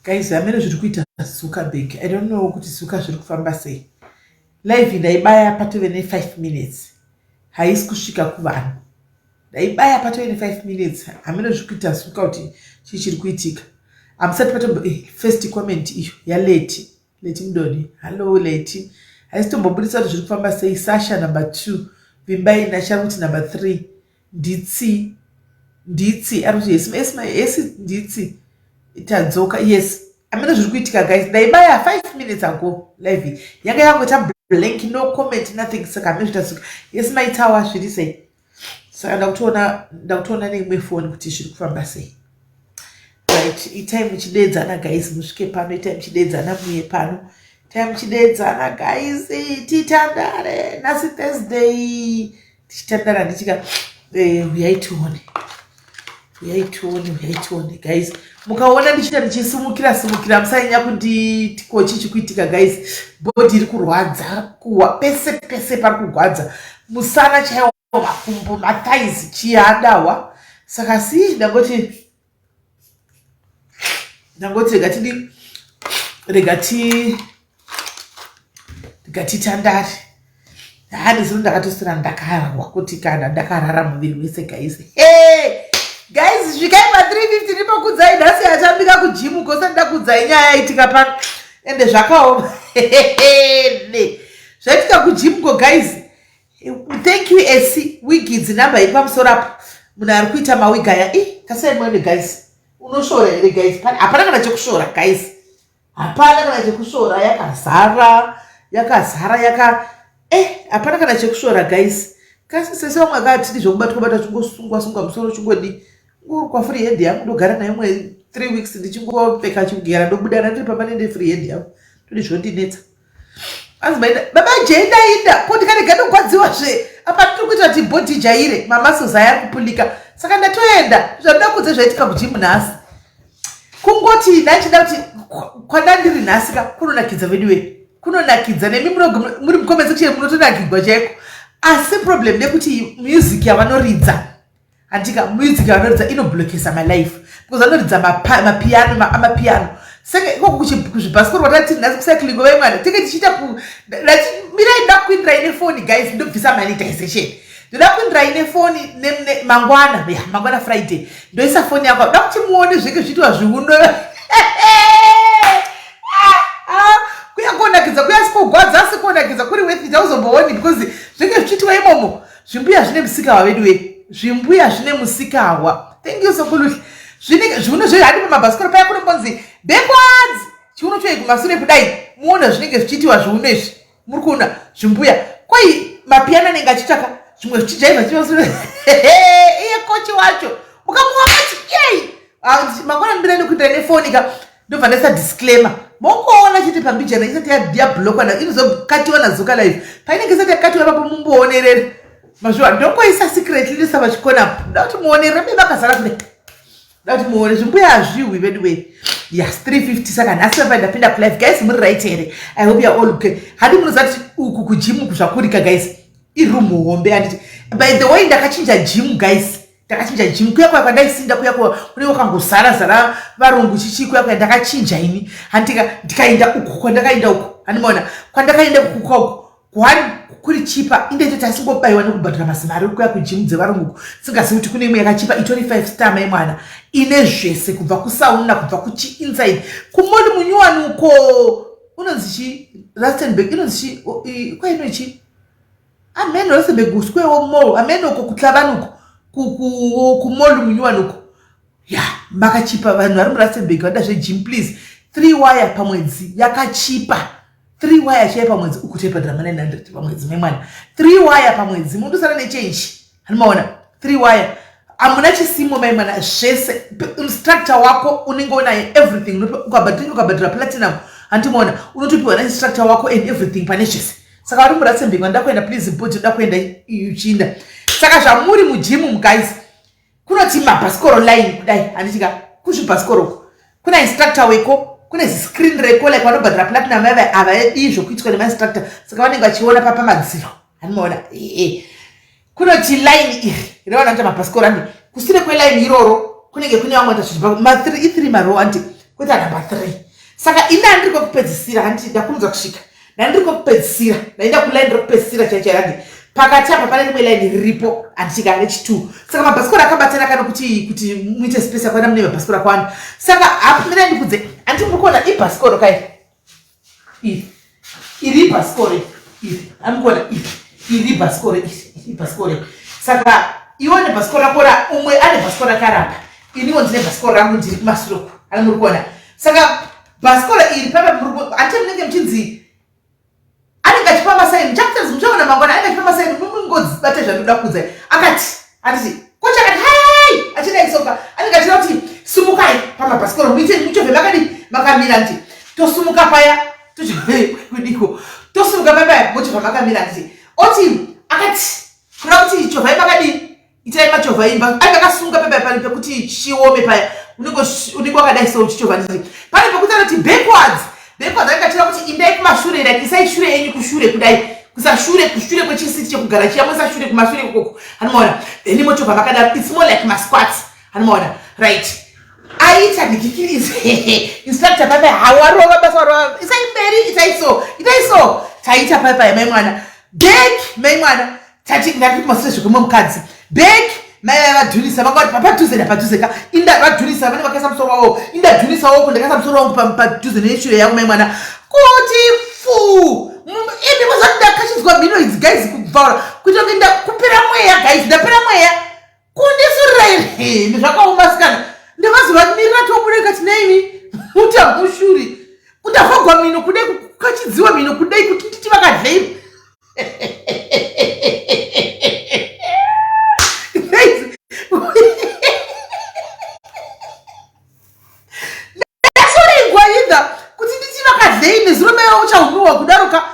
Guys, hamene zviri kuita Zuckerberg. I don't know kuti Zuka zviri kufamba sei. Live ndaibaya patove ne5 minutes, haisi kusvika kuvanhu. Ndaibaya patove ne5 minutes. Hamene zviri kuita Zuka, kuti chii chiri kuitika. Hamusati patombo first comment iyo yaLeti, Leti Mudoni. Hallo Leti. Haisi tombobudisa kuti zviri kufamba sei. Sasha number 2, Vimbai Nachari kuti number 3, Nditsi, Nditsi ari kuti yes, yes, yes, Nditsi tadzoka. Yes, amene zviri kuitika guys. Ndaibaya 5 minutes ago, live yanga yangoita blank, no comment, nothing. Saka hamene zvitadzoka. Yes, maitawa zviri sei? Saka ndakutoona neimwe foni kuti zviri kufamba sei. Right, itai muchidedzana guys, musvike pano. Itai muchidedzana, muye pano. Itai muchidedzana guys, titandare nhasi Thursday, tichitandara ndichika uyai tione, uyai tione, uyai tione guys. Mukaona ndichiita ndichisumukira sumukira, musanyanya kunditi ko chii chikuitika guys. Body iri kurwadza, kuwa pese pese pari kugwadza, musana chaiwo, makumbo, mathighs, chiyadawa. Saka si ndangoti rega tidi, rega titandare. Handizino ndakatosira ndakarwa kuti kana ndakarara muviri wese guys. Hey! Guys, svikai ma350. Ndinokudzai nhasi yatambika kugym kosa. Ndakudzai nyaya yaitika pano, ende zvakaoma ne zvaitika kugym ko guys. Thank you Esi Wigidzi, namba iri pamusoro apo. Munhu ari kuita mawig aya i tasai muone guys. Unoshora here guys? Hapana kana chekushora guys, hapana kana chekushora. Yakazara, yakazara, yaka hapana kana chekushora guys. Kasi sese vamwe akatidi zvokubatwa batwa, chingosungwa sungwa musoro, chingodi ngorukwa free hand yangu, ndogara nayo mwe 3 weeks ndichingopfeka, chigera, ndobuda ndiri pamanende free hand yangu. Todi zvondinetsa. Anzi maenda baba Jenda, inda ko ndikarega ndogwadziwazve. Apa ndiri kuita kuti body jaire, mamuscles aya ari kupulika. Saka ndatoenda. Zvandoda kudze zvaitika kugym nhasi, kungoti ndachida kuti kwandandiri nhasi ka kunonakidza veduwe, kunonakidza. Nemi muri mucomment section munotonakigwa chaiko. Asi problem nekuti music yavanoridza, handika music yavanoridza inoblokesa malife, because vanoridza mapiano, amapiano. Saka ikoko kuzvibhasikoro kwatati nhasi, kucycling vaimwana, tinge tichiita mirai. Ndoda kuindirai nefoni guys, ndobvisa monetization. Ndoda kuindirai nefoni mangwana, ya mangwana Friday ndoisa foni yako. Ndoda kuti muone zvenge zviitwa zviuno. Kuya konakidza, kuya sikogwadza, asi konakidza kuri worth it. Auzombooni because zvinge zvichiitwa imomo. Zvimbuya zvine musikawa vedu we, zvimbuya zvine musikawa. Thank you Sokuluhle. Zviuno zve hadi pamabhasikoro paya kunombonzi backwards, chiuno choi kumasure kudai. Muone zvinenge zvichiitiwa zviuno izvi. Muri kuona zvimbuya kwai mapiano anenge achitsvaka zvimwe zvichijaivha chimasure. Iye coach wacho mukamuwa mati yei. Mangwana ndira nekuita nefoni ka, ndobva ndaisa disclaimer. Mongoona chete pambijana isati yablokwa, inozokatiwa naZuka Live. Painenge isati yakatiwa ipapo, mumboonerere mazviwa. Ndongoisa secretly, ndisa pachikonapo. Nda kuti muonerere me vakazara kudai. Nda kuti muone zvimbuya hazvihwi vedu we. Yes, 350. Saka nhasi papa ndapinda kulive guys. Muri right here? I hope you are all okay. Hadi munoziva kuti uku kugym zvakurika guys, iroom hombe, handiti? By the way, ndakachinja gym guys, ndakachinja gym. Kuya kuya kwandaisinda kuya kuya kunenge kwakangozara zara varungu chichi, kuya kuya ndakachinja ini, handika? Ndikaenda uku kwandakaenda uku, handimaona kwandakaenda uku kwauku one kuri chipa. Indete tasingobayiwa nekubhadhara mazimari kuya kugym dzevarungu, singazivi kuti kune imwe yakachipa itori 5 star mai mwana, ine zvese, kubva kusauna, kubva kuchiinside kumall munyuwani uko unonzi chi Rustenburg, inonzi chi kwainochi amen, Rustenburg Square mall, amen, uko kuTlabane uko kumall munyuwani uko ya makachipa. Vanhu vari muRustenburg vada zvegym, please, 3 wire pamwedzi yakachipa, 3 wire chai pamwedzi. Uku taibhadhara ma900 pamwedzi memwana, 3 wire pamwedzi, mundosara nechange, hanimaona? 3 wire, hamuna chisimo mai mwana, zvese. Instructor wako unenge unaye everything. Ukabhadhira platinum, handimaona, unotopiwa nainstructor wako and everything pane zvese. Saka vari muRustenburg vanoda kuenda, please, body unoda kuenda uchiinda. Saka zvamuri mugym guys, kunoti mabhasikoro line kudai, handitika? Kuzvibhasikoro kuna instructor weko, kune ziscreen reko like vanobhadhara platinum vava havadii zvokuitwa nemainstructor, saka vanenge vachiona papamadziro, handimaona? Ee, kunoti line iri revanoita mabhasikoro, andi kusire kweline iroro kunenge kune vamwe vaita i3 marow, andi. Kuita number 3. Saka ini ndandiri kwekupedzisira handiti ndakurumidza kusvika. Ndandiri kwekupedzisira. Ndaenda kuline rekupedzisira chaicho chaiyo handiti. Pakati apa pane rimwe line riripo handiti ka rechi 2. Saka mabhasikoro akabatana kana kuti kuti muite space yakwana mune mabhasikoro akawanda. Saka hapo mirai ndikudze. Handiti muri kuona ibhasikoro kai. Iri. Iri ibhasikoro iri. Amikuona iri. Iri ibhasikoro iri. Iri ibhasikoro. Saka iwe nebhasikoro rako ra umwe ane bhasikoro rake arapa. Iniwo ndine bhasikoro rangu ndiri kumasure uku. Ani muri kuona. Saka bhasikoro iri papa muri handiti munenge muchinzi anenge achipa masaini muchakutarisa muchaona mangwana anenge achipa masaini mungodzibate zvandoda kuudzai akati handiti kocha akati hai achidai soka anenge achida kuti sumukai pamabhasikoro muite muchovhe makadii makamira nditi tosumuka paya tochikudiko tosumuka paya paya mochovha makamira nditi oti akati kuda kuti chovhai makadii itai machovha imba anenge akasunga paya paya pekuti chiome paya unenge wakadai so uchichovha nditi pane pekuti anoti backwards backwards anenge achida kuti indai kumashure like isai shure yenyu kushure kudai kusashure kushure kwechisiti chekugara chiya moisa shure kumashure ikoko anomaona then mochovha makadaro it's more like masquats anomaona right aita ndikikirize instructor paya paya hawarova basa warova isai mberi itai so itai so taita paya paya mai mwana back mai mwana tati ndati kumasure zvekumwe mukadzi back mai vaya vadhurisa vanga vari papadhuze napadhuze ka inda vadhurisa vane vakaisa musoro wavo indadhurisa woko ndakaisa musoro wangu padhuze neshure yangu mai mwana kuti fu imi mozati ndakashinzwa mhino idzi guys kubvaura kuita kunge ndakupera mweya guys ndapera mweya kundisurira here zvakaoma sikana ndakazovamirira tobuda ikati neimi mutamushuri kundavhagwa mhino kudai kukachidziwa mhino kudai kuti nditi vakadlei ndasorengwa either kuti nditi vakadlei nezuro mai vavo chaunuwa kudaro ka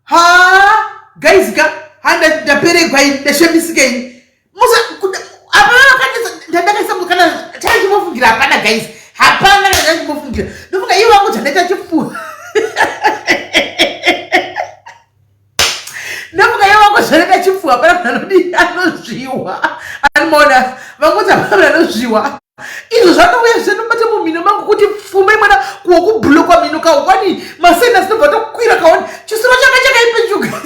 ha guys ka ha ndaperegwa ini ndashamisika ini musa hapana vakandisa ndandakaisa kana chachimbofungira hapana guys hapana kana chachimbofungira ndofunga ivo vangu chandaita chipfuwa ndofunga ivo vangu zvandaita chipfuwa hapana munhu anodii anozviwa anomaona vangu hapana munhu anozviwa izvo zvanouya zvinobata mumhino mangu kuti pfuma imwana kuwokubhulokwa mhino kawani masena sinobva tokwira kawani chisuro changa chakaipechuka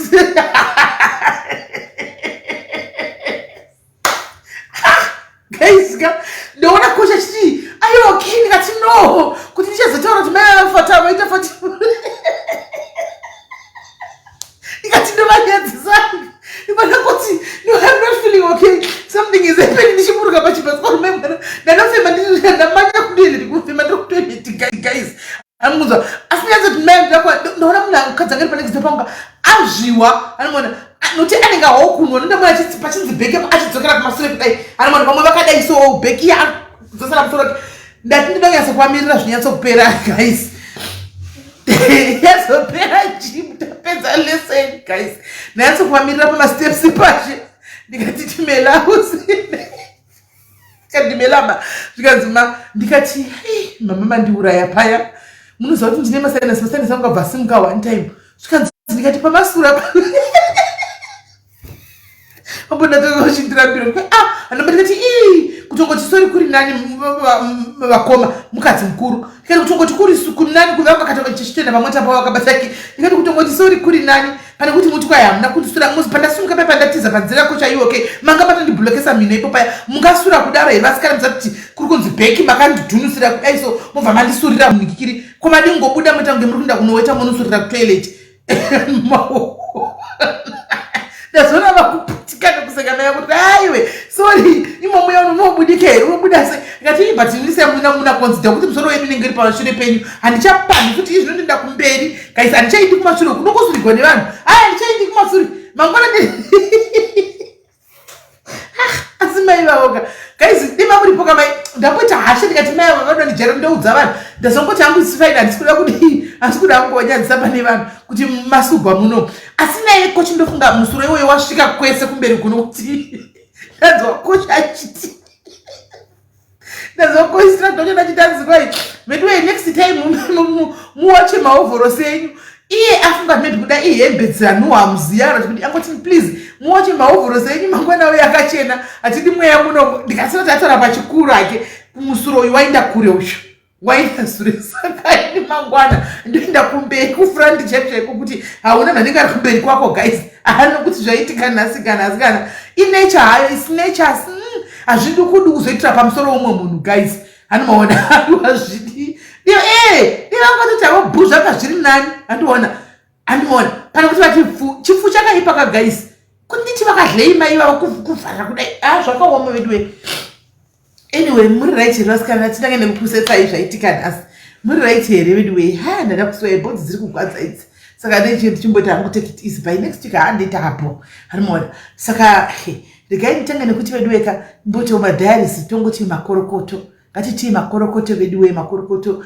guys ka ndoona kosha chiti ayo okay ndikati no kuti ndichazotaura kuti mai vafata vaita fati ndikati ndovanyadzisa ndibana kuti no I'm not feeling okay something is happening ndichimuruka pachibhasikoro mai mwana ndanofema ndamanya kutoilet kufema ndiri kutoilet guys anomunzwa asi nyatsoti mai ndaona munhu akadzi angari panext door pangu azviwa anomuona nokuti anenge awokunwa noda mwana pachinzi bheki achidzokera kumasure kudai anomuona vamwe vakadai so bheki iya adzosera musoro wake ndati ndinoda kunyatsa kuvamirira zvinyatsokupera guys yazopera gym tapedza lesson guys ndanyatso kuvamirira pamasteps pashe ndikati timelausi kandimelama zvikanzi ma ndikati mama mandiuraya paya munoziva kuti ndine masinus masinus angu abva asimuka one time zvikanzi ndikati pamasura ambonatochindirambira ah anamba ndikati ii kutongoti sori kuri nani vakoma mukadzi mukuru ndikati kutongoti kuri kuri nani kuva vakatanga chichitoenda pamwe chapo vakabata ki ndikati kutongoti sori kuri nani pane kuti muti kwai hamuna kundisura muzi pandasumuka paya pandatiza panzira yako chaiyo okay manga matondibhulokesa mhino ipo paya mungasura kudaro here vasikana musati kuti kuri kunzi bheki makandidhunusira kudai so mobva mandisurira munikikiri ko madii ngobuda moita kunge muri kuenda kunoweta monosurira kutoilet ndazoona vakuputika nekuseka naye kuti aiwe sorry imomo ya unobudika here unobuda sei ndikati ii but inise muna muna consider kuti musoro wenyu unenge uri pamashure penyu handichapamhi kuti izvi zvinondienda kumberi guys handichaindi kumashure uku unokosurigwa nevanhu aya handichaindi kumasure mangwana ndi ah, asi mai vavoka guys dima muripo ka mai ndamboita hasha ndikati mai ava vanondijaira ndoudza vanhu ndazongoti hangu isifaini handisi kuda kudii asi kuda hangu wanyadzisa pane vanhu kuti masugwa muno asi naye kochi ndofunga musoro iwoyo wasvika kwese kumberi kuno kuti ndanzwa kochi achiti ndanzwa kochi tatocho ndachitanzirwai veduwe next time muwache maovhorosi enyu iye afunga maybe kuda ihembe dzanuwa muziyaro kuti angoti please muwache maovhorosi enyu mangwana uye akachena achidi mweya muno ndikasira kuti ataura pachikuru ake kumusuro uyu wainda kure uyu. Waita sure. Saka ini mangwana ndoenda kumberi, kufront chaiko chaiko, kuti hauna munhu anenge ari kumberi kwako, guys. Anokuti zvaitika nhasi kana asi kana inature hayo, is nature. Hazvidi kudi kuzoitira pamusoro womwe munhu, guys. Anomaona hazvidi. Ivangatoti avo bhu zvanga zviri nani. Handiona, handimaona pana kuti vati pfu chipfu chakaipa ka, guys. Kunditi vakadleima ivavo kuvharira kudai. A, zvakaoma veduwe. Anyway, muri right here, vasikana? Tinange nekukusetsai zvaitika nhasi. Muri right here, veduwe? Ha, ndada kusiwa bhodzi dziri kugwadza idzi, saka neche ndichimboti hangu take it easy. By next week handiita hapo, harimaona. Saka regai nditange nekuti, veduweka, mbotiwo madiaries, tongoti makorokoto. Ngatitii makorokoto, veduwe, makorokoto.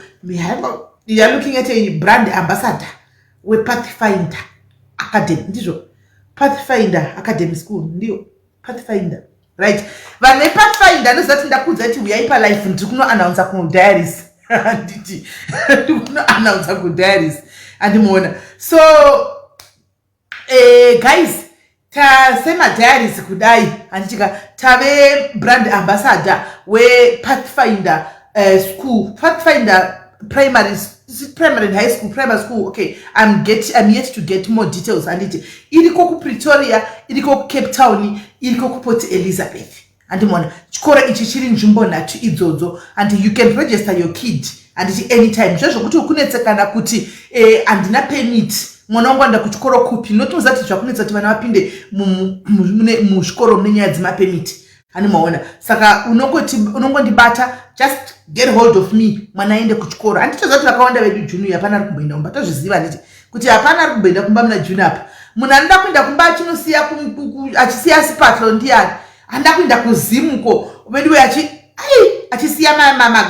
You are looking at a brand ambassador wePathfinder Academy. Ndizvo, Pathfinder Academy School, ndiyo Pathfinder, right? Vanhu vePathfinder, anoziva kuti ndakuudza kuti uyai palife. Ndiri kunoannounsa kudiaries, handiti? Ndiri kunoannounsa kudiaries, handimuona. So guys, tasemadiaries kudai, handitika tave brand ambassador wePathfinder School, Pathfinder Primary and High School, primary school. Okay, I'm yet to get more details, handiti? Iriko kuPretoria, iriko kuCape Town, iriko kuPort Elizabeth, handimona? Chikoro ichi chiri nzvimbo nhatu idzodzo, and you can register your kid, handiti, anytime. Zvezvokuti kunetsekana kuti handina permit, mwana wangu anoenda kuchikoro kupi, notoziva kuti zvakunetsa kuti vana vapinde muzvikoro mune nyaya dzemapermit, handimaona. Saka unongondibata, just get hold of me, mwana aende kuchikoro. Handitoziva kuti vakawanda vedu June hapana ari kumboenda kumba. Tozviziva, handiti, kuti hapana ari kumboenda kumba muna June apa? Munhu anoda kuenda kumba achinosiya, achisiya sipatlo ndiani? Anoda kuenda kuzimuko veduwe ai achisiya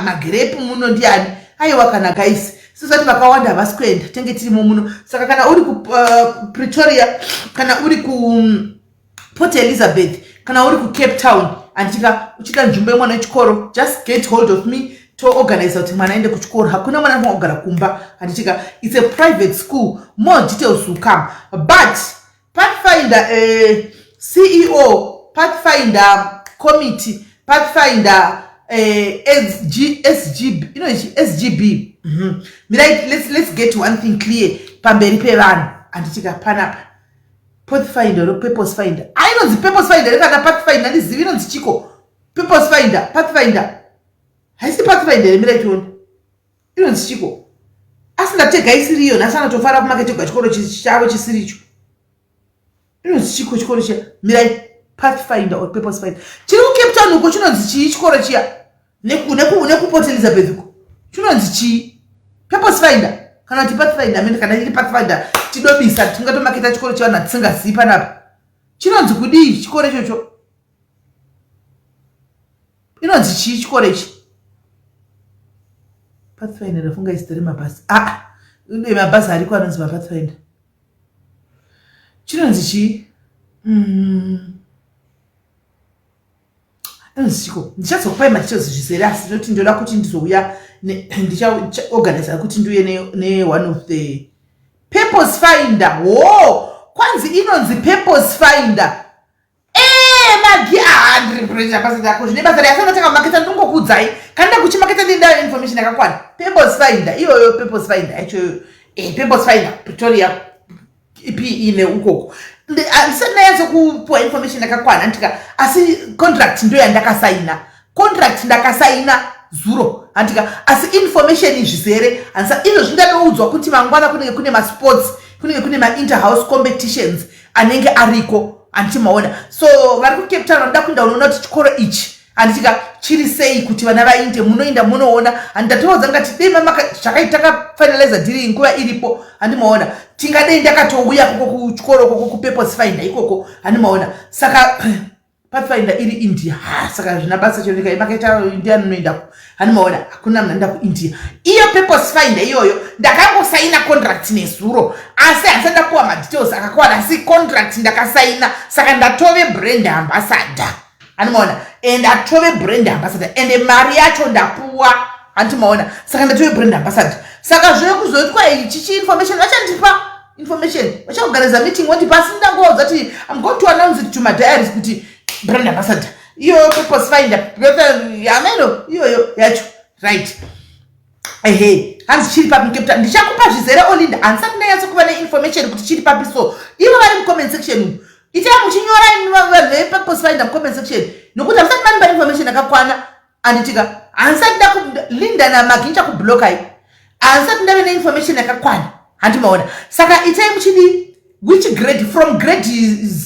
magirepu muno ndiani? Aiwa kana, guys, sizati vakawanda havasi kuenda, tenge tirimo muno. Saka kana uri kuPretoria, kana uri kuPort Elizabeth, kana uri kuCape Town, handitika, uchida nzvimbo yemwana wechikoro, just get hold of me, toorganiza kuti mwana aende kuchikoro. Hakuna mwana anofanira kugara kumba, handitika? It's a private school. More details will come, but Pathfinder CEO, Pathfinder committee, Pathfinder SG, SGB, SGB. Right, let's get one thing clear pamberi pevanhu, handitika? Panapa Pathfinder or Purpose Finder, ainonzi Purpose Finder kana Pathfinder, handizivi inonzi chiko. Purpose Finder, Pathfinder, haisi Pathfinder. Emirai tione inonzi chiko. Asi ndatega isiriyo nhasi, anotofara kumaketegwa chikoro chavo chisiricho. Inonzi chiko chikoro chiya? Mirai. Pathfinder or Purpose Finder chiri kuCape Town uko chinonzi chii chikoro chiya? NekuPort Elizabeth uko chinonzi chii? Purpose Finder kana kuti Pathfinder? Amene kana iri Pathfinder tidobisa, tingatomaketa chikoro chevanhu hatisingazivi panapa. Chinonzi kudii chikoro ichocho? Inonzi chii chikoro ichi? Pathfinder, ndafunga izita remabhasi. Aa, mabhasi ariko anonzi maPathfinder. Chinonzi chii? Inonzi chiko? Ndichazokupai madetails zvizere, asi ndinoti ndoda kuti ndizouya, ndichaorganiza kuti ndiuye neone of the Purpose Finder. Ho, kwanzi inonzi Purpose Finder. Magi, ndiri brand ambassador yako, zvine basa reasana takamaketa. Ndinongokuudzai kana ndakuchimaketa, ndindayo information yakakwana. Purpose Finder iyoyo, Purpose Finder yacho iyoyo, Purpose Finder Pretoria pe neukoko. Ndisati ndanyatso kupuwa information yakakwana ndika, asi contract ndo yandakasaina. Contract ndakasaina zuro, handika? Asi information zvizere handisa. Izvo zvindadoudzwa kuti mangwana kunenge kune masports, kunenge kune mainterhouse competitions anenge ariko, handiti maona? So vari kuCape Town vanoda kuenda unoona kuti chikoro ichi, handitika, chiri sei kuti vana vainde, munoenda munoona. Handidatovaudza ngati dei zvakaita takafinaliza deal nguva iripo, handimaona, tingadei ndakatouya koko kuchikoro koko kuPurpose Finder ikoko, handimaona. Saka Pathfinder iri India. Ha, saka zvina basa chero makaita India nonoendako, handimaona? Hakuna munhu anoenda kuIndia. Iyo Purpose Finder iyoyo ndakangosaina contract nezuro, asi handisati ndapuwa madetails akakwana, asi contract ndakasaina. Saka ndatove brand ambassador, handimaona? And atove brand ambassador, and mari yacho ndapuwa, handimaona? Saka ndatove brand ambassador. Saka zvekuzoitwa ichi chiinformation, vachandipa information, vachaorganiza meeting vondipa. Asi ndangovaudza kuti I'm going to announce it to my diaries kuti brand ambassador iyoyo Purpose Finder, ameno iyoyo yacho, right? Ehe, hanzi chiri papi muCape Town? Ndichakupa zvizere, Olinda. Handisati ndanyatso kuva neinformation kuti chiri papi, so ivo vari mucomment section umu, itai muchinyora imi vanhu vePurpose Finder mucomment section, nokuti hamusati mandipa information yakakwana, handitika? Handisati ndalinda naMagi, ndichakublokai. Handisati ndave neinformation yakakwana, handimaona? Saka itai muchidii? Which grade? From grade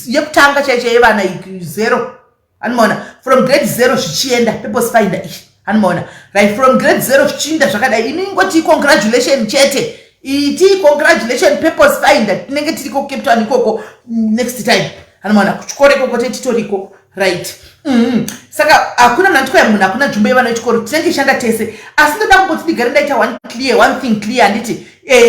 yekutanga chaicho yevana, zero, handimaona? From grade zero zvichienda, Purpose Finder iyi, handimaona? Right, from grade zero zvichiinda zvakadai. Imi ngoti congratulation chete, iti congratulation, Purpose Finder. Tinenge tiriko Cape Town ikoko next time, handimaona? Kuchikoro ikoko tetitoriko, right? Saka hakuna munhu andikoya munhu, hakuna nzvimbo yevana vechikoro, tinenge ishanda tese. Asi ndoda kungoti ndigare ndaita one thing clear, handiti?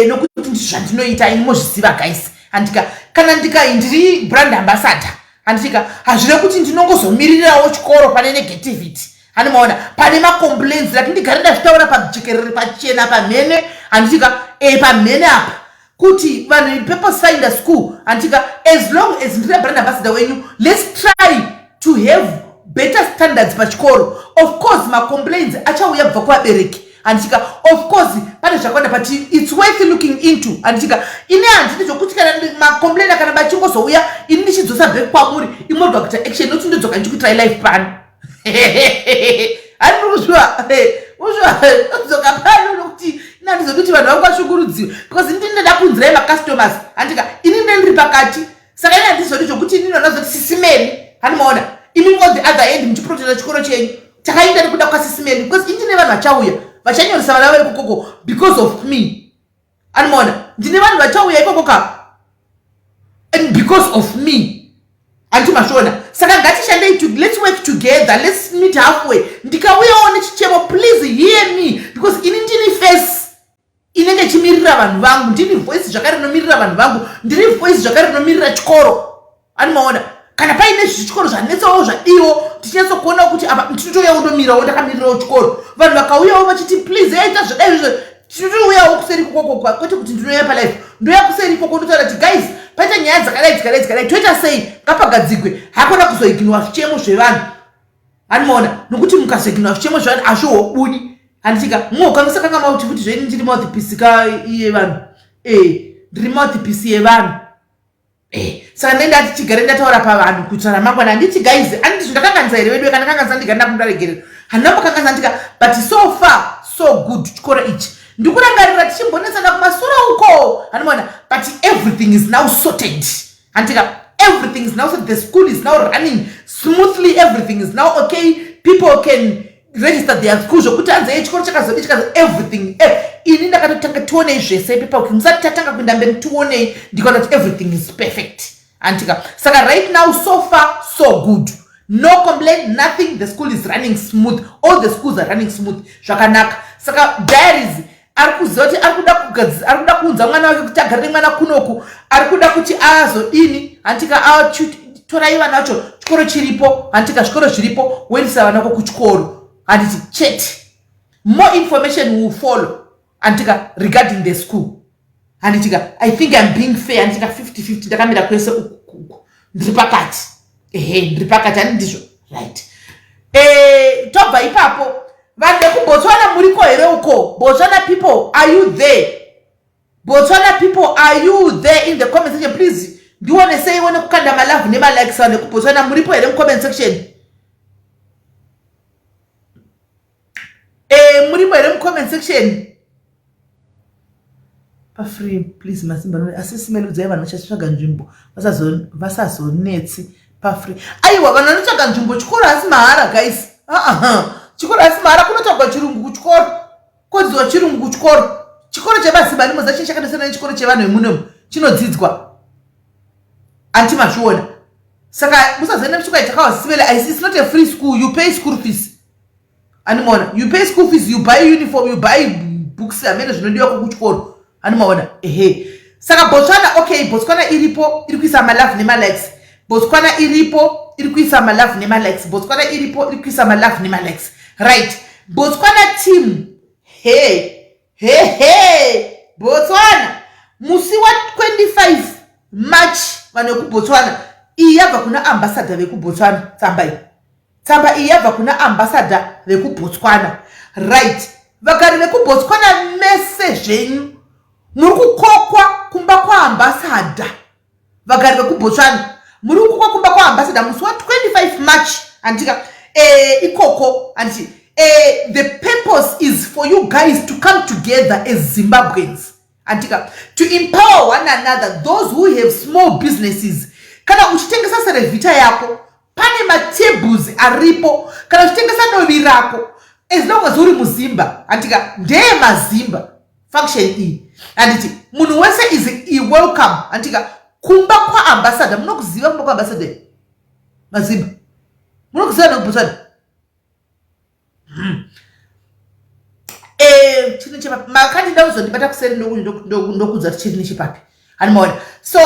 Nokuti ndizvo zvandinoita ini, mozviziva guys, handika? Kana ndika ndiri brand ambassador, handitika? Hazvire kuti ndinongozomirirawo chikoro pane negativity, handimaona? Pane macomplaints, rati ndigare ndazvitaura pajekerere, pachena, pamhene, handitika? Pamhene apa kuti vanhu, Purpose Finder School, handitika? As long as ndiri brand ambassador wenyu, let's try to have better standards pachikoro. Of course macomplaints achauya kubva kuvabereki, handitika? Of course pane zvakawanda, but it's worth looking into, handitika? Ini handidi zvokuti kana macomplain kana vachingozouya, ini ndichidzosa back kwamuri, imorga kuita action, nokuti ndodzoka ndichikuitirai live pano. Handiri kuzviwa uzviwa, dzoka pano, nokuti ini handizodi kuti vanhu vangu vashungurudziwe, because ini ndinoda kunzirai macustomers, handika? Ini ndine ndiri pakati, saka ini handizodi zvokuti ini ndonazoti sisimeni, handimaona? Imi on the other end muchiprotecta chikoro chenyu, takaenda nekuda kwasisimeni, because ini ndine vanhu vachauya vachanyoresa vana vavo ikokoko because of me, handimaona? Ndine vanhu vachauya ikoko ka and because of me, handiti mazviona? Saka ngatishandei, let's work together, let's meet halfway. Ndikauyawo nechichemo, please hear me, because ini ndini face inenge ichimirira vanhu vangu, ndini voice zvakare rinomirira vanhu vangu, ndiri voice zvakare rinomirira chikoro, animaona? Kana paine zvichikoro zvanetsawo, zvadiwo, tichinyatsokuona kuti apa ndinotouyawo, ndomirirawo, ndakamirirawo chikoro. Vanhu vakauyawo vachiti, "Please, yaita zvadai izvo," tinotouyawo kuseri ikoko, kwete kuti ndinoya palive, ndoya kuseri ikoko, ndotaura kuti, "Guys, paita nyaya dzakadai, dzakadai, dzakadai, toita sei? Ngapagadzigwe." Hakona kuzoignora zvichemo zvevanhu, handimaona? Nokuti mukazoignora zvichemo zvevanhu, hazvihobudi, handitika? Mwokanisa kanga mauti kuti zvenyu ndiri mouthpiece ka yevanhu. Ndiri mouthpiece yevanhu. Saka ndendati chigare ndataura pavanhu kuitira ramangwana, handiti guys? Anditi zvindakanganisa here vedu? Kana kanganisa, ndigare ndakundaregerera. Handina kumbokanganisa, ndika? But so far so good. Chikoro ichi ndikurangarira tichimbonetsana kumasura uko, handimaona? But everything is now sorted, handika? Everything is now sorted. The school is now running smoothly. Everything is now okay. People can register their school, zvokuti hanzi, "Ei, chikoro chakazodi chikazo." Everything, ini ndakatotanga tionei zvese paper musati tatanga kuenda mberi, tionei, ndikaona kuti everything is perfect, handika? Saka right now, so far so good, no complaint, nothing. The school is running smooth. All the schools are running smooth, zvakanaka. Saka diaries ari kuziva kuti ari kuda ari kuda kuunza mwana wake kuti agare nemwana kunoku, ari kuda kuti azodini, handika? Torai vana vacho, chikoro chiripo, handika? Zvikoro zviripo, woendesa vana vako kuchikoro, handiti? Chete more information will follow, handika, regarding the school, handitika? I think I'm being fair, handitika? 50-50, ndakamira kwese uku, ndiri pakati. Ehe, ndiri pakati, handi ndizvo? Right. Tobva ipapo. Vanhu vekuBotswana muriko here uko? Botswana people, are you there? Botswana people, are you there in the comment section? Please ndioneseiwo nekukanda malove nemalikes. Vanhu vekuBotswana muripo here mucomment section? Murimo here mucomment section? Pafree please, masimba. Asi simeludzai vanhu vachatsvaga nzvimbo vasazonetsi pafree. Aiwa, vanhu vanotsvaga nzvimbo, chikoro hasi mahara guys. Chikoro hasi mahara. Kunotsvagwa chirungu kuchikoro, kodzidzwa chirungu kuchikoro. Chikoro chemasimba nimoza chinhu chakatosiyana nechikoro chevanhu vemunomu chinodzidzwa, anti mazviona? Saka musazoenda muchikoro chakawasivele. It's not a free school. You pay school fees, animaona? You pay school fees, you buy uniform, you buy books, amene zvinodiwa kuchikoro, animaona? Ehe, saka Botswana, okay, Botswana iripo, iri kuisa malove nemalikes. Botswana iripo, iri kuisa malove nemalikes. Botswana iripo, iri kuisa malove nemalikes. Right, Botswana team, he he he, Botswana, musi wa25 March, vanhu vekuBotswana, iyi yabva kuna ambassador vekuBotswana. Tsamba iyi, tsamba iyi yabva kuna ambassador vekuBotswana, right? Vagari vekuBotswana mese zvenyu muri kukokwa kumba kwaambassador. Vagari vekuBotswana muri kukokwa kumba kwaambassador musi wa25 March, handika? Ikoko, handiti? The purpose is for you guys to come together as Zimbabweans, handika, to empower one another. Those who have small businesses, kana uchitengesa Cerevita yako, pane matables aripo. Kana uchitengesa dovi rako, as long as uri muZimba, handika, ndeye maZimba function iyi, handiti? Munhu wese is welcome, handika, kumba kwaambassador. Munokuziva kumba kwaambassador, maZimba? Munokuziva nekuBotswana? Chiri nechepapi? Makandida kuzondibata kuseri, ndokudza kuti chiri nechepapi, handimaona. So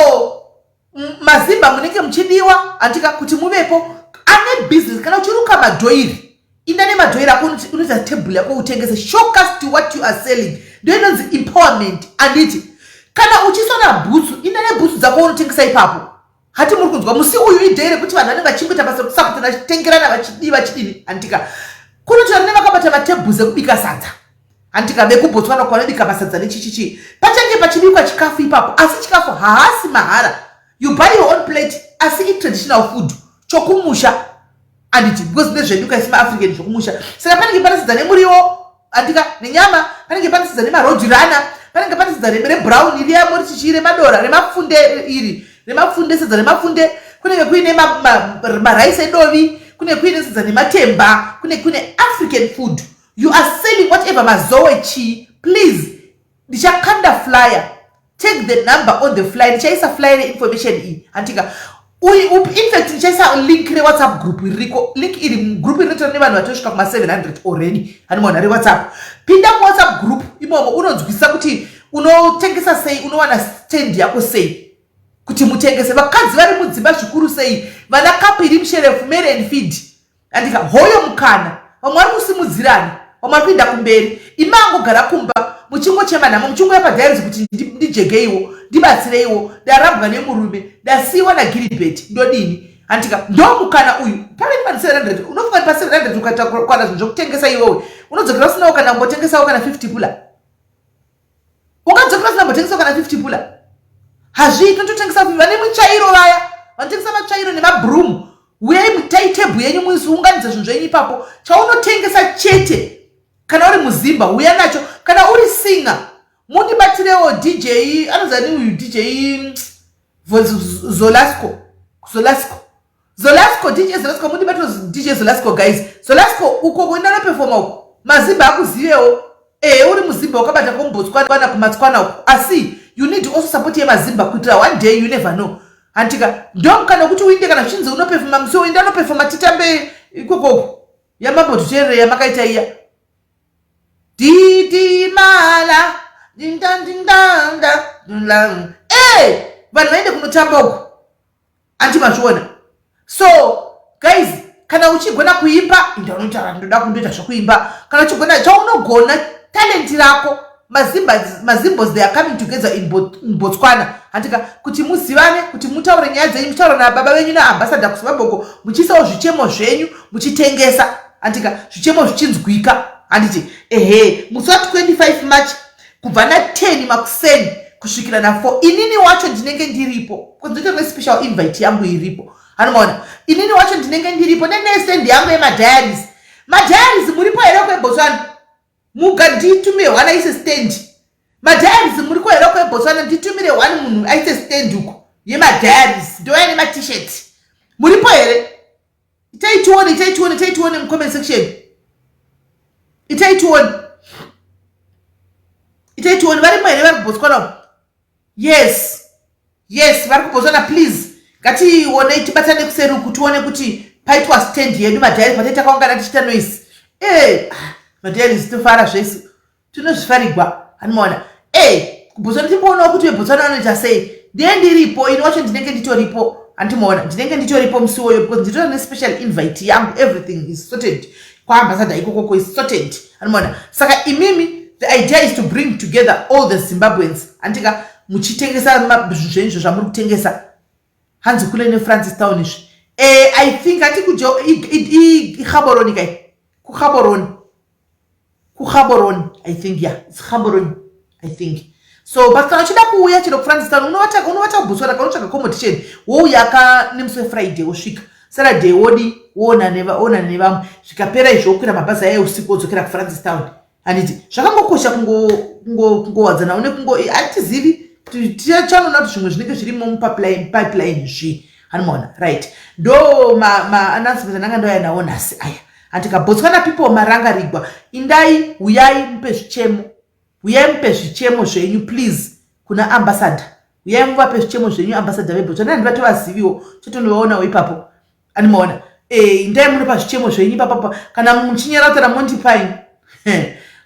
maZimba munenge muchidiwa, handika, kuti muvepo. Ane business, kana uchiruka madhoiri, inda nemadhoiri ako, unoita tebhuru yako, utengese. Showcase to what you are selling. Ndo inonzi empowerment, handiti? Kana uchisona bhutsu, inda nebhutsu dzako, unotengesa ipapo. Hati muri kunzwa? Musi uyu iday rekuti vanhu vanenge vachingoita basa rekusapotana, vachitengerana, vachidii, vachidini, handika? Kunotora nevakabata matebhus ekubika sadza, handika, vekuBotswana kwanobika masadza nechichichi. Pachange pachibikwa chikafu ipapo, asi chikafu haasi mahara. You buy your own plate, asi itraditional food, chokumusha, handiti? Because nezvedu kaisi maAfrican, zvokumusha. Saka panenge pane sadza nemuriwo, handika, nenyama. Panenge pane sadza nemarodirana. Panenge pane sadza rebrown riya morichichi, remadora, remapfunde iri, remapfunde, sadza remapfunde. Kunenge kuine maraisi edovi, kune kuine sadza nematemba, kune kuine African food. You are selling whatever, mazowe, chii, please, ndichakanda flyer. Take the number on the flyer. Ndichaisa flyer reinformation iyi, handika? In fact, ndichaisa link reWhatsApp group ririko. Link iri, group rinotora nevanhu vatosvika kuma700 already, hanimona, reWhatsApp. Pinda muWhatsApp group imomo, unonzwisisa kuti unotengesa sei, unowana stand yako sei kuti mutengese. Vakadzi vari mudzimba zvikuru sei, vana kapiri musherefu, Mary and Feed, andika, hoyo mukana. Vamwe vari kusimudzirana, vamwe vari kuenda kumberi. Imi angogara kumba muchingochema nhamo, muchingoya padiaries kuti ndijegeiwo, ndibatsireiwo, ndarambwa nemurume, ndasiyiwa naGiribheti, ndodini, handika? Ndo mukana uyu. Pave nemani 700. Unofunga kuti pa700 ukatakwana zvinhu zvokutengesa iwewe, unodzokera usinawo kana kumbotengesawo kana 50 pula? Ungadzokera usina kumbotengesawo kana 50 pula? Hazviiti. Unototengesa. Vane mutsvairo vaya, vanotengesa matsvairo nemabroom, uyai mutai tebhu yenyu, muunganidze zvinhu zvenyu ipapo. Chaunotengesa chete, kana uri muZimba, uya nacho. Kana uri singer, mundibatirewo DJ anozani uyu, DJ Zolasco, Zolasco, Zolasco, DJ Zolasco, mundibatire DJ Zolasco. Guys, Zolasco uko kuenda noperforma uko, maZimba akuzivewo. Ehe, uri muZimba, wakabata komuBotswana, kumatswana uko, asi you need also support yemaZimba kuitira one day, you never know, handika? Ndomukana wekuti uinde. Kana zvichinzi unoperforma musi uinda unoperforma, titambe ikokoko yamambotuteerere yamakaita iya, didimala dindandindanda. E, vanhu vaende kunotamba uko, anti mazviona? So guys, kana uchigona kuimba, inda unotaura, "Ndoda kundoita zvokuimba." Kana uchigona chaunogona, talenti rako, maZimbos, they are coming together in Botswana, handika, kuti muzivane, kuti mutaure nyaya dzenyu, muchitaura nababa venyu, naambassador kuZimbabwe uko, muchiisawo zvichemo zvenyu, muchitengesa, handika, zvichemo zvichinzwika, handiti? Ehe, musi wa25 March, kubva na10 makuseni kusvikira na4. Inini wacho ndinenge ndiripo, kunzoita nespecial invite yangu iripo, anomaona. Inini wacho ndinenge ndiripo nenestand yangu yemadiaries. Madiaries, muripo here kweBotswana? Muga nditumire one aise stand. Madiaries, muriko here kweBotswana? Nditumire one munhu aise stand uko yemadiaries, ndouya nematshirt. Muripo here? Itai tione, itai tione, itai tione mucomment section. Itai tione, itai tione. Varimo here vari kuBotswana? Yes, vari kuBotswana, please, ngationei, tibatane kuseri uku, tione kuti paitwa stand yedu madiaries, patai takaungana tichiita noise. E, madiaries, tofara zvese, tinozvifarigwa, hanimaona? E, kuBotswana, timboonawo kuti veBotswana vanoita sei. Ndiye ndiripo, ini wacho ndinenge nditoripo, handimaona? Ndinenge nditoripo musi woyo because nditora nespecial invite yangu. Everything is sorted kwaambassador ikokoko, is sorted, handimaona? Saka imimi, the idea is to bring together all the Zimbabweans, handika, muchitengesa zvinhu zvenyu zvamuri kutengesa. Hanzi kule neFrancis Town izvi. I think hati kujo iGaborone kai, kuGaborone. kuGaborone, I think. Yeah, it's Gaborone, I think so. But kana uchida kuuya chero kuFrancistown, unovata kuBotswana, kana unotsvaga accommodation, wouya ka nemusi weFriday, wosvika Saturday, wodi woona nevamwe. Zvikapera izvo, wokwira mabhazi aya usiku, wodzokera kuFrancistown, handiti? Zvakangokosha kungowadzana une kungo hatizivi, tichanoona kuti zvimwe zvinenge zvirimo mupipeline zvi, hanimaona? Right, ndo maannouncement ananga ndauya nawo nhasi aya, handika? Botswana people, marangarigwa. Indai, uyai mupe zvichemo, uyai mupe zvichemo zvenyu please kuna ambassador. Uyai muvape zvichemo zvenyu, ambassador veBotswana. Handivatovaziviwo, chotonovaonawo ipapo, animaona? Indai munopa zvichemo zvenyu ipapapa. Kana muchinyara kutaura, mondipai.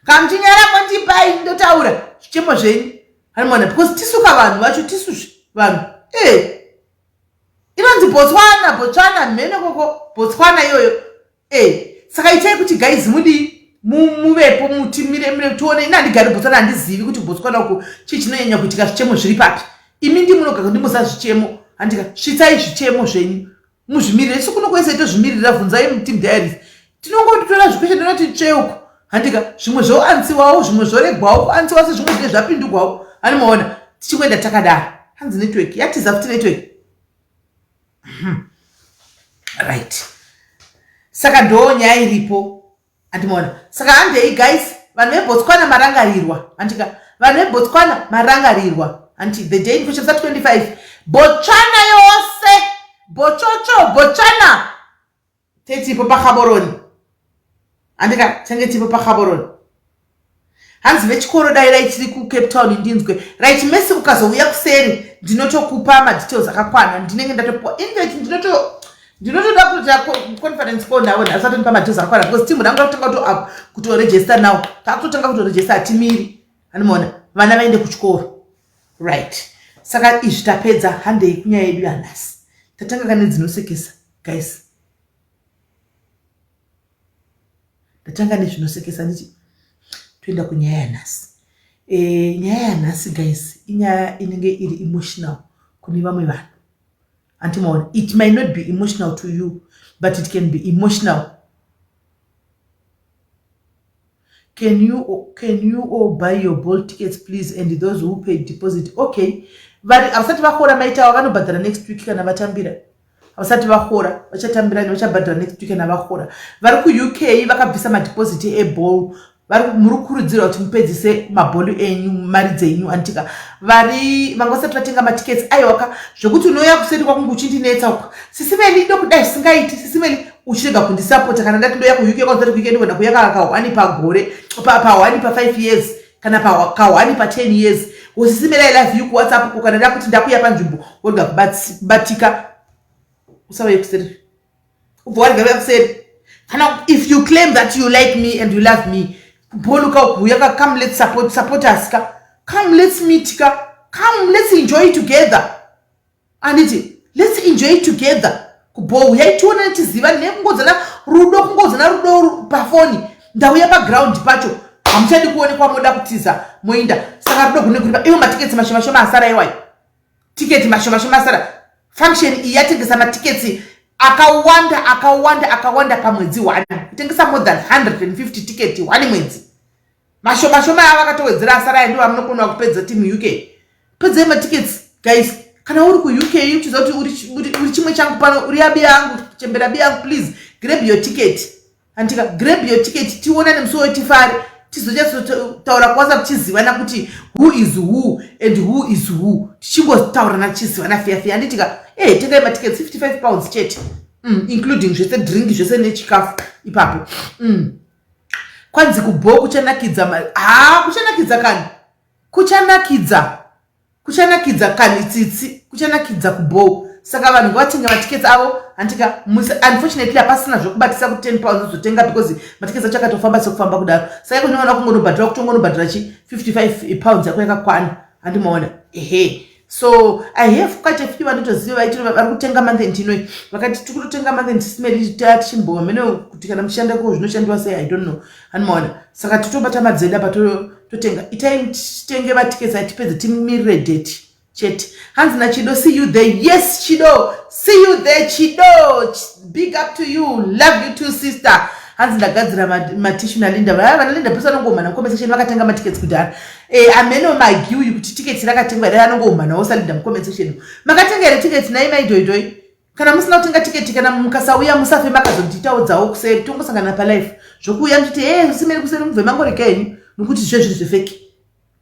Kana muchinyara, mondipai, ndotaura zvichemo zvenyu, animaona? Because tisuka vanhu vacho, tisu vanhu. Inonzi Botswana, Botswana mhene koko, Botswana iyoyo. Saka itai kuti guys, mudii, muvepo, mutimire, tione. Ina handigari Botswana, handizivi kuti Botswana uku chii chinonyanya kuitika, zvichemo zviri papi. Imi ndimunoga ndimuza zvichemo, handika? Svitsai zvichemo zvenyu, muzvimirire. Isu kuno kwese tozvimirira. Bvunzai muTeam Diaries, tinongotora zvikweshe, ndinoti tsveuko, handika? Zvimwe zvoansiwawo, zvimwe zvoregwawo kuansiwa, sezvimwe zvinge zvapindugwawo, hanimaona? Tichingoenda takadaro. Hanzi network yatiza futi, network. Right, saka ndo nyaya iripo, handimaona? Saka handei guys, vanhu veBotswana marangarirwa, handika? Vanhu veBotswana marangarirwa, hanti? The day kusvitsa 25, Botswana yose, botsotso, Botswana, tetipo paGaborone, handika? Tenge tipo paGaborone. Hanzi vechikoro, dai rai tiri kuCape Town, ndinzwe. Right, mesi ukazouya kuseri, ndinotokupa madetails akakwana. Ndinenge ndatopuwa invite, ndinotoda kuita conference call navo nhasi, atonipa madetails akakwana, because timu rangu rakutanga kutoregister now. Takutotanga kutoregister, hatimiri, handimaona? Vana vaende kuchikoro. Right, saka izvi tapedza, handei kunyaya yedu yanhasi. Tatanga kane dzinosekesa guys, ndatanga nezvinosekesa, nditi toenda kunyaya yanhasi. Nyaya yanhasi guys, inyaya inenge iri emotional kune vamwe vanhu, antimaona? It might not be emotional to you, but it can be emotional. Can you all buy your ball tickets please, and those who paid deposit? Okay, vari havasati vakora maitawa vanobhadhara next week kana vatambira. Havasati vakora, vachatambira, vachabhadhara next week kana vakora. Vari kuUK vakabvisa madeposit eball, muri kukurudzirwa kuti mupedzise mabholu enyu, mari dzenyu, antika? Vari vanga vasati vatenga matickets, aiwaka, zvokuti unouya kuseri kwakunge uchindinetsa uko, "Sisi Meli, ndokudai zvisingaiti, Sisi Meli," uchirega kundisapota. Kana ndati ndoya kuUK, kwazati kuUK ndogona kuuya ka1 pagore, pa1 pa5 years, kana ka1 pa10 years. "Sisi Meli, I love you," kuWhatsApp ko. Kana ndakuti ndakuya panzvimbo, worega kubatika, usauye kuseri, ubva warega uya kuseri. Kana if you claim that you like me and you love me, kubholuka kuuya, come, let's support us ka. Come, let's meet ka. Come, let's enjoy together, anditi? Let's enjoy together kubho. Uyai tione, tiziva nekungodzana rudo, kungodzana rudo pafoni. Ndauya paground pacho, hamuchadi kuonekwa, moda kutiza, moinda. Saka rudo gune kuripa ivo matiketsi mashoma shoma asara iwayo, tiketi mashoma shoma asara. Function iyi yatengesa matiketsi akawanda, akawanda, akawanda pamwedzi one, kutengesa more than 150 tiketi one mwedzi. Mashoma shoma ava vakatowedzera asara aya, ndivo amunokona kupedza. Team UK, pedzai matickets guys. Kana uri kuUK, uchiziva kuti uri chimwe changu pano, uri abi yangu, chembera bi yangu, please grab your ticket, andika? Grab your ticket, tionane musi wetifare, tizonyatsotaura kuWhatsApp, tichizivana kuti who is who and who is who, tichingotaurana, tichizivana feya feya, handitika? Tengai matickets, £55 chete, including zvese, drink zvese nechikafu ipapo. Kwanzi kubho kuchanakidza. Ha, kuchanakidza kani, kuchanakidza, kuchanakidza kani, tsitsi, kuchanakidza kubho. Saka vanhu ngavatenga matikets avo, handika? Unfortunately hapasina zvokubatisa kuti £10 uzotenga, because matikets acho akatofamba sekufamba kudaro. Saka ikunoona kungonobhadhara, kutongonobhadhara chi £55 yako yakakwana, handimaona? Ehe, so I have quite a few vanotoziva vaiti vari kutenga month end inoi. Vakati tiri kutotenga month end simeri, tichimbova mene kuti kana muchishanda ko zvinoshandiwa sei, I don't know, handimaona? Saka titobata madzedi apa, totenga. Itai titenge matikets atipedze, timirire date chete. Hanzi naChido, "See you there." Yes Chido, see you there Chido. Big up to you, love you too, sister. Hanzi ndagadzira matishu naLinda. Vaya vana Linda pese vanongoumana mucomment section, vakatenga matickets kudhara. Ameno magi uyu kuti tiketi rakatengwa here, anongoumanawo saLinda mucomment section. Makatenga here tiketi nai maidoidoi? Kana musina kutenga tiketi, kana mukasauya, musafe makazondiitawo dzawo kuseri. Tongosangana palife zvokuuya muchiti e usimeri kuseri, mubve mangorega henyu, nokuti zvezviri zvefake,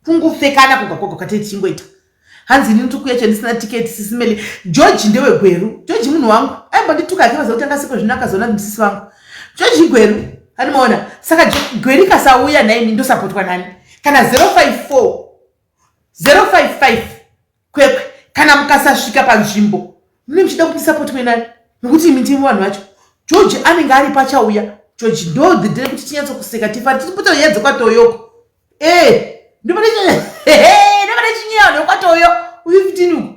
kungofekana koga koga kwatei tichingoita. Hanzi ini ndikuya chandisina tiketi, sisimeli. George ndewegweru. George munhu wangu, aimbondituka hake vaza kutanga siko, zvino akazoona musisi vangu. George Gweru, handimaona. Saka Gweru ikasauya naimi, ndosapotwa nani? Kana 054 055 Kwekwe, kana mukasasvika panzvimbo, mune muchida kuti ndisapotwe nani? Nokuti imi ndimi vanhu vacho. George anenge aripo, achauya. George ndo the day kuti tinyatsokuseka, tifari, tichiputa nyaya dzekwatoyoko. Eh, ndopane chinyaya nekwatoyo uyu 15 uku.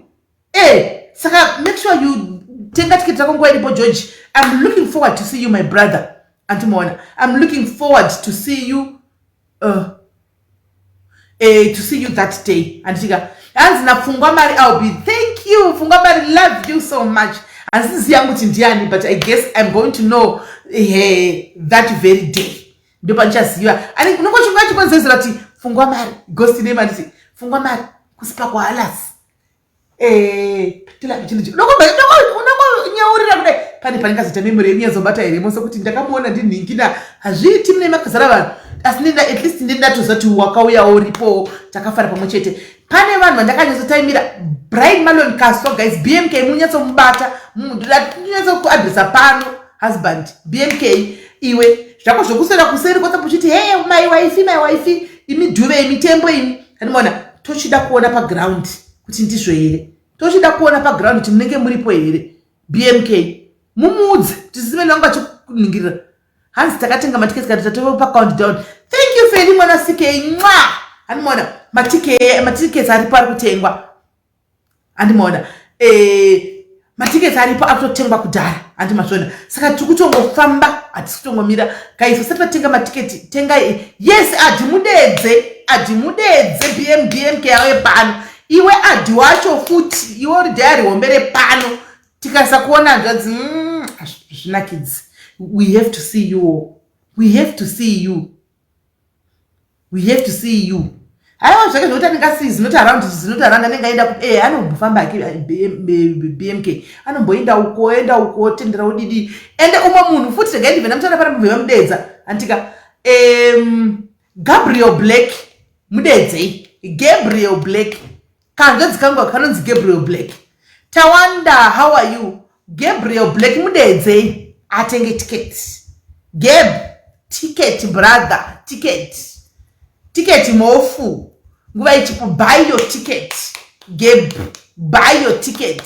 Saka make sure you tenga tiketi rako nguva iripo. George, I'm looking forward to see you, my brother. Andimaona, I'm looking forward to see you, to see you that day. Handitika hanzi napfungwa mari, I'll be. Thank you, Pfungwa Mari, love you so much. Handizizi yangu kuti ndiani, but I guess I'm going to know that very day. Ndopandichaziva. Unongochunga chikonzezera kuti Pfungwa Mari, ghost name, anditi Pfungwa Mari kusipa kwaalasi unongonyaurira kudai. Pane panengazoita memory yekunyatzobata here mose kuti ndakamuona ndinhingina? Hazviiti, mune makazara vanhu, asi ndenda at least ndendatoziva kuti wakauyawo, uripo, takafara pamwe chete. Pane vanhu vandakanyatsotaimira, Brian Malon Castro. Guys, BMK munyatsomubata, nyatsokuadresa pano. Husband BMK, iwe zvako zvokuswera kuseri kwatsapo uchiti, "Hey, my wife, my wife," imi dhuve, imitembo imi, andimaona. Tochida kuona paground kuti ndizvo here. Tochida kuona paground kuti munenge muripo here. BMK mumuudze kuti simeni vangu vachikuningirira. Hanzi takatenga matiketi kati tatova pacount down. Thank you, Feli mwana CK mwa. Handimaona, matiketi aripo, ari kutengwa. Handimaona, matiketi aripo, ari kutotengwa kudhara. Handimazvona. Saka tiri kutongofamba, hatisi kutongomira. Guys, vasati vatenga matiketi, tengai. Yes, adhimudedze, adhimudedze BMBMK yawe pano. Iwe adhi wacho futi, iwe uri dhayari hombe repano, tikasakuona hanzvadzi, zvinakidzi. We have to see you, we have to see you, we have to see you. Haiwa, zvake zvokuti anenge asi is not around, is not around. Anenge aenda, anombofamba hake BMK, anomboenda uko, enda uko, otendera, udidi. Ende umwe munhu futi, regai ndibve ndamutaura pana, mubve vamudedza antika Gabriel Black. Mudedzei Gabriel Black, kanzvedzi kangu kanonzi Gabriel Black. Tawanda, how are you? Gabriel Black, mudedzei atenge ticket. Gab, ticket brother, ticket, ticket mofu, nguva ichipo. Buy your ticket, Gab, buy your ticket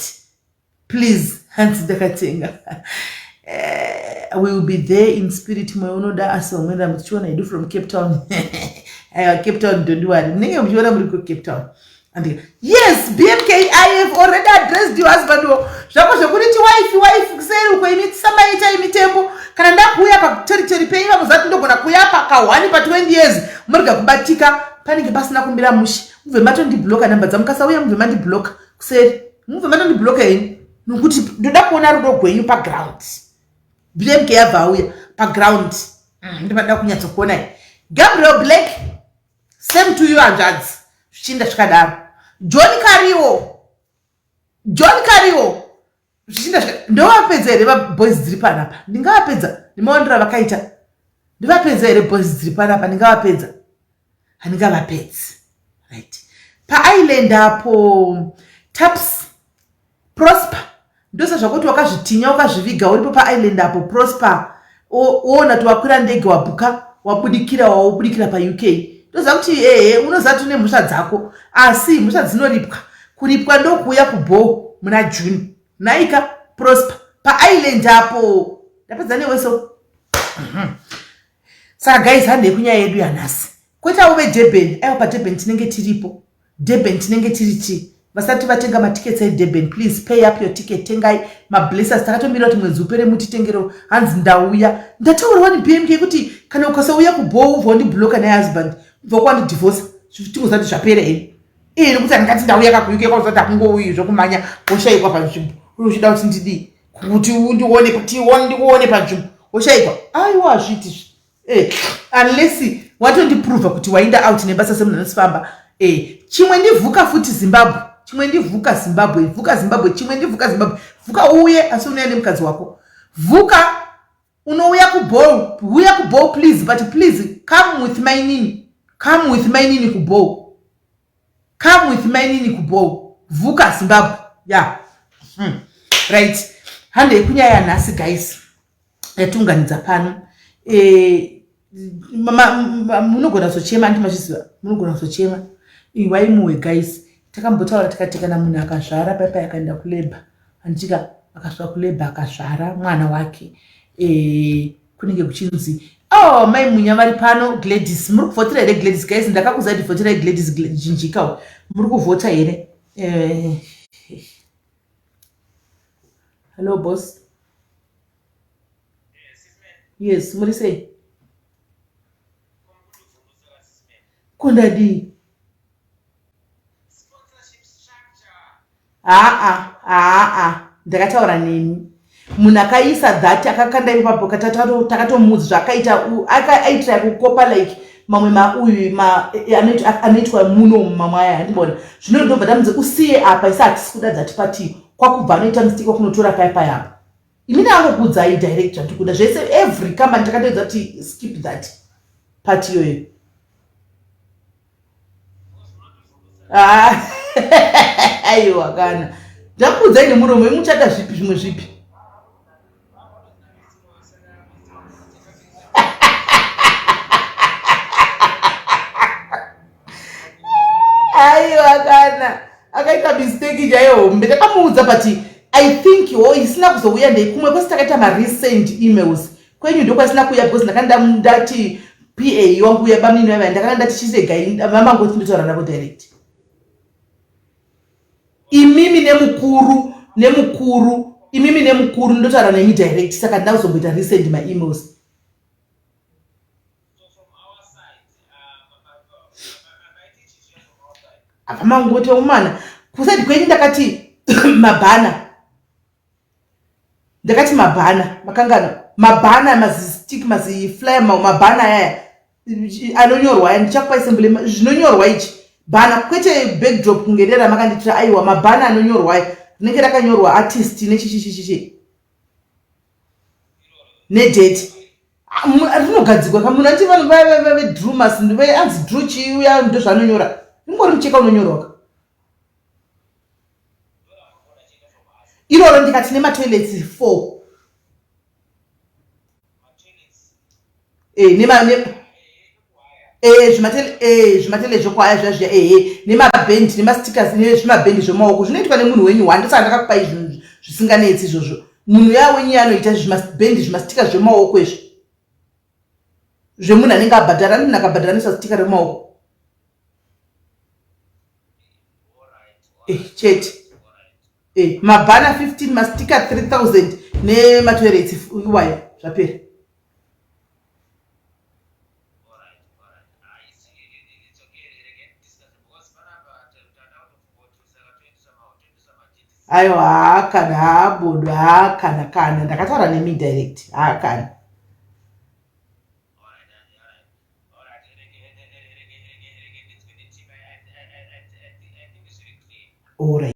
please. Hanzi ndakatenga. We will be there in spirit. Mwoyo unoda, asi vamweni rambo tichiona hedu from Cape Town. Aiwa, Cape Town, don't worry, munenge muchiona muri kuCape Town. And yes, BMK, I have already addressed you, husband. Zvako zvokuriti wife, wife kuseri uko, imi tisamaita imitembo. Kana ndakuuya paterritory penyu, vamuzati ndogona kuuya pakahwani pa20 years, murega kubatika, panenge pasina kumbira mushe. Mubve matondibloka namba dzamukasauya, mubve mandibloka kuseri, mubve matondibloka henyu, nokuti ndoda kuona rudo gwenyu paground. BMK yabva auya paground, ndivada kunyatsokuonai. Gabriel Black, same to you, hanzvadzi. Zvichinda zvakadaro. John Kariwo, John Kariwo, zvichinda. Ndovapedza here vaboys dziri panapa? Ndingavapedza nemaondero avakaita? Ndivapedza here boys dziri panapa? Ndingavapedza? Handingavapedzi. Right, paisland apo, Taps Prosper, ndosa zvakuti wakazvitinya, wakazviviga, uripo paisland apo, Prosper. Woona kuti wakwira ndege, wabhuka, wabudikira, waubudikira paUK. Ndoziva kuti ehe, unoziva kuti une mhosva dzako, asi mhosva dzinoripwa. Kuripwa ndokuuya kubho muna June. Naika Prosper paisland apo, ndapedza neweso. Saka guys, handei kunyaya yedu yanhasi. Kwetawo veDurban, aiwa, paDurban tinenge tiripo. Durban tinenge tiri tii. Vasati vatenga matickets eDurban, please pay up your ticket. Tengai mablessers. Takatomirira kuti mwedzi upere mutitengero. Hanzi ndauya, ndataurawa neBMK kuti kana ukasauya kubho, ubva wandibloka nehusband, ubva kwandidivhosa, tingozati zvapera here? Iye nekuti handingati ndauya kakuUK kwauzati hakungouyi zvokumanya, woshayikwa panzvimbo. Uri uchida kuti ndidii? Kuti undione, ndikuone panzvimbo. Woshaikwa. Aiwa hazviiti izvi. Eh, unless watondiprova kuti wainda out nebasa semunhu anosifamba. Eh, chimwe ndivhuka futi Zimbabwe. Chimwe ndivhuka Zimbabwe. Vhuka Zimbabwe. Chimwe ndivhuka Zimbabwe. Vhuka uuye asi unouya nemukadzi wako. Vhuka unouya kuball. Huya kuball please but please come with mainini. Come with mainini kuball. Come with mainini kuball. Vhuka Zimbabwe. Yeah. Right. Handei kunyaya yanhasi guys. Yatiunganidza pano. Eh, munogona kuzochema anti mazviziva munogona kuzochema iwai muwe guys takambotaura tikati kana munhu akazvara paipa akaenda kulabor anditika akasvika kulabor akazvara mwana wake e, kunenge kuchinzi oh mai munya vari pano Gladys muri kuvhotera here Gladys guys ndakakuzai kuti vhoterai Gladys jinjika muri kuvhota here eh, hello boss. Yes, muri sei? Ko ndadii? Haa, haa, ndakataura nemi. Munhu akaisa that akakanda ipapo takatomuudza zvakaita aitira kukopa like mamwe mauyu anoitwa muno mamwe aya handibona zvino ndobva ndamunzi usiye apa isa hatisi kuda dzati pati kwakubva anoita mistake kwakunotora paya paya apa Ini ndangokuudzai direct zvandiri kuda zvese every company takatoedza kuti skip that part iyoyo. Ah, aiwa kana ndakuudzai nemuromo imi muchada zvipi zvimwe zvipi. Aiwa kana akaita mistake chaiyo hombe ndakamuudza but i think wo isina kuzouya ndeikumwe kwese takaita marecent emails kwenyu ndokwaisina kuuya because ndakanga ndati pa wangu uya bamnini vaiva ndakanga ndati chiregai vamangoti ndotaura navo direct imimi nemukuru nemukuru imimi nemukuru ndotaura nemi direct saka ndina kuzomboita recent maemails. Apa mangoti omana kusaidi kwenyu ndakati mabhana ndakati mabhana makangano mabhana mazistick maziflyer mabhana ayaya anonyorwa aya ndichakupai sembule zvinonyorwa ichi bhana kwete backdrop kunge rera makandiitira aiwa mabhana anonyorwa aya rinenge rakanyorwa artist nechichichichichi nedate rinogadzikwa kamunhu anti vanhu vedrumas anzi dru chii uya ndozvaanonyora ringori mucheka unonyorwa ka iroro ndikati nematoilets 4 eh, nema ne, eh, zvimatele eh, zvimatele zvokwaya zviya zviya ehe nemabhendi nemastickers nezvimabhendi zvemaoko zvinoitwa nemunhu wenyu one ndosaka ndakakupai zvinhu zvisinganetsi izvozvo munhu ya wenyu anoita zvimabhendi zvimastickers zvemaoko izvi zvemunhu anenge abhadhara munhu akabhadhara anoisa sticker remaoko eh, chete eh, mabhana 15 mastika 3000 nematoiletsi iwayo zvapera. Aiwa haa kana haa bodo haa kana kana ndakataura nemi direct haa kana. Alright.